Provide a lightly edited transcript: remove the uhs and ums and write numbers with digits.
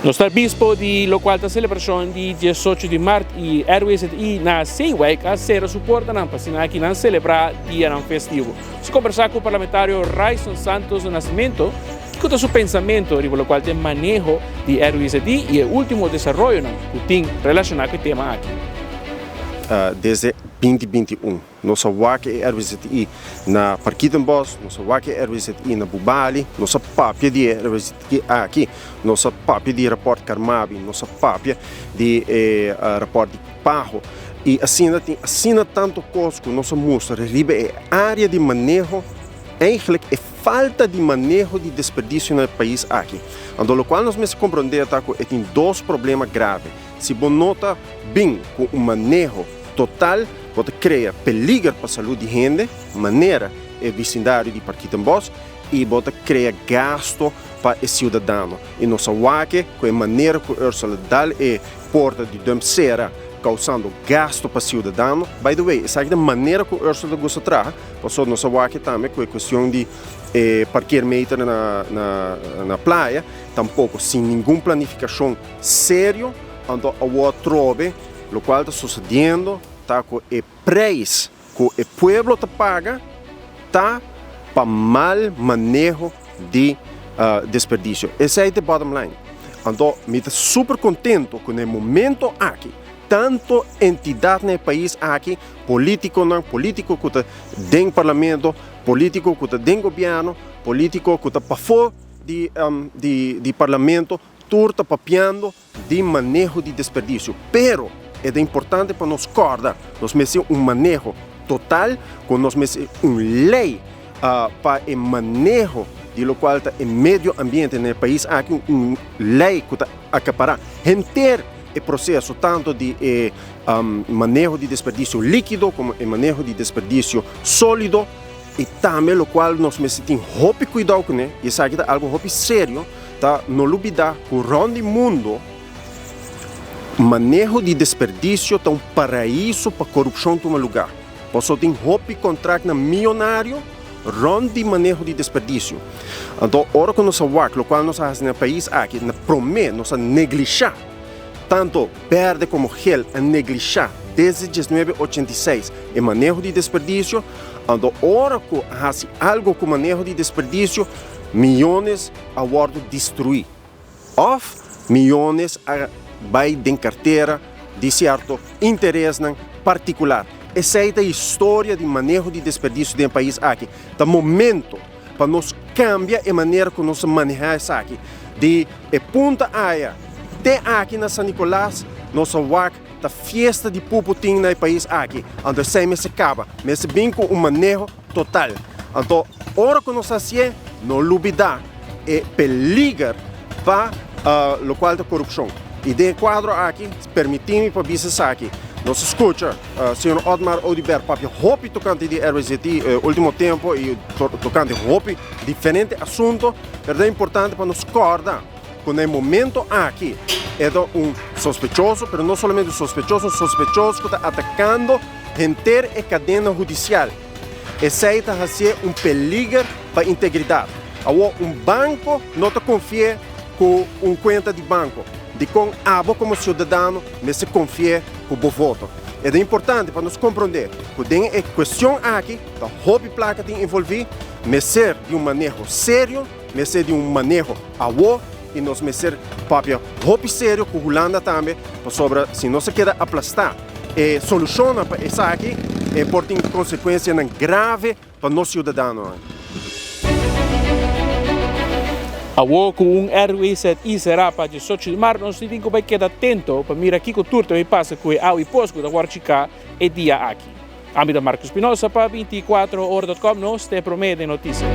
Nos ta bispo di locual ta celebracion di 18 di maart y RWZI na Zeewijk a cera su portanan pa asina aki nan celebra dianan festivo. Nos a conversa cu parlamentario Ryson Santos do Nascimento kico ta su pensamento riba locual ta e maneho di RWZI y e ultimo desaroyonan cu tin relaciona cu e tema aki. Desde 2021 nos a wak e RWZI na Parkietenbos, nos a wak e RWZI na Bubali, nos a papia di e RWZI aki, nos a papia di raport Carmabi, nos a papia di e raport di Paho y asina tin asina tanto cos cu nos a mustra riba e area di maneho, eigenlijk e falta di maneho di desperdicio na e pais aki. Anto locual nos mester comprende ta cu e tin dos problema grave. Si bo no ta bin cu un maneho total, bo ta crea peliger pa salud di hende, manera e bisindario di Parkietenbos, y bo ta crea gasto pa e ciudadano. Y nos a wak cu e manera cu Ursula dal e porta di dump cera, causando gasto pa ciudadano. By the way, esaki ta manera cu Ursula ta gusta traha, pasobra nos a wak tambe cu e cuestion di e parkeermeter na na playa, tampoco sin ningun planificacion serio, anto awor atrobe locual ta sucediendo ta cu e prijs cu e pueblo ta paga ta pa mal maneho di desperdicio. Esey ta e bottom line. Anto mi ta super contento cu na e momento aki tanto entidad na e pais aki, politiconan, politico cu ta den parlamento, politico cu ta den gobierno, politico cu ta pafo di di parlamento, tur ta papiando di maneho di desperdicio, pero e ta importante pa nos corda, nos mester un maneho total, cu nos mester un ley pa e maneho di locual ta e medio ambiente na e pais aki, un ley cu ta acapara henter e proceso tanto di e maneho di desperdicio likido como e maneho di desperdicio solido. I tambe lokual nos mester tin hopi kuidou kuné, i esaki ta algu hopi serio, ta no lubidá ku rònt di mundu maneho di desperdisio ta un paraiso pa korupshon tuma lugá. Pasobra tin hopi kontraktnan mionario rònt di maneho di desperdisio. Anto ora ku nos a wak lokual nos a hasi na e pais aki, na promé nos a neglishá tanto bèrdè komo gel a neglishá desde diesnuebe ochenta i seis e maneho di desperdisio. Anto ora ku a hasi algo ku maneho di desperdisio, miyones a wòrdu destruí òf miyones a bai den kartera di sierto interesnan partikular. Esei ta historia di maneho di desperdisio den e pais aki. Ta momento pa nos kambia e manera ku nos ta manehá esaki. Di e punta aya te aki na San Nicolas nos a wak Ta fiesta di pupu tin na e pais aki, anto esei mester kaba. Mester bin ku un maneho total. Anto ora ku nos hasié, no lubidá e peliger pa lokual ta korupshon. I den e kuadro aki, permití mi pa bisa esaki, nos a skucha señor Otmar Oduber papia hopi tokante di RWZI e último tempu i tokante hopi diferente asunto, pero ta importante pa nos kòrda, Cu na e momento aki e ta un sospechoso, pero no solamente un sospechoso, un sospechoso cu ta atacando henter e cadena hudicial. Esey ta hacié un peliger pa integridad. Awor, un banco no ta confié cu un cuenta di banco. Dicon abo como ciudadano mester confié cu bo voto? E ta importante pa nos comprende cu den e cuestion aki ta hopi placa tin envolvi, mester di un maneho serio, Mester di un maneho awo y nos mester papia hopi serio cu Hulanda tambe pasobra si nos a keda aplasta e solucionnan pa esaki e por tin consecuencianan grave pa nos ciudadanonan. Awo cu un RWZI sera pa 18 di maart nos tin cu bay keda atento pa mira kico tur ta bay pasa cu e awa y pos cu ta wor chica e dia aki. Ami ta Marco Espinosa pa 24 ora dot com nos te prome den noticia.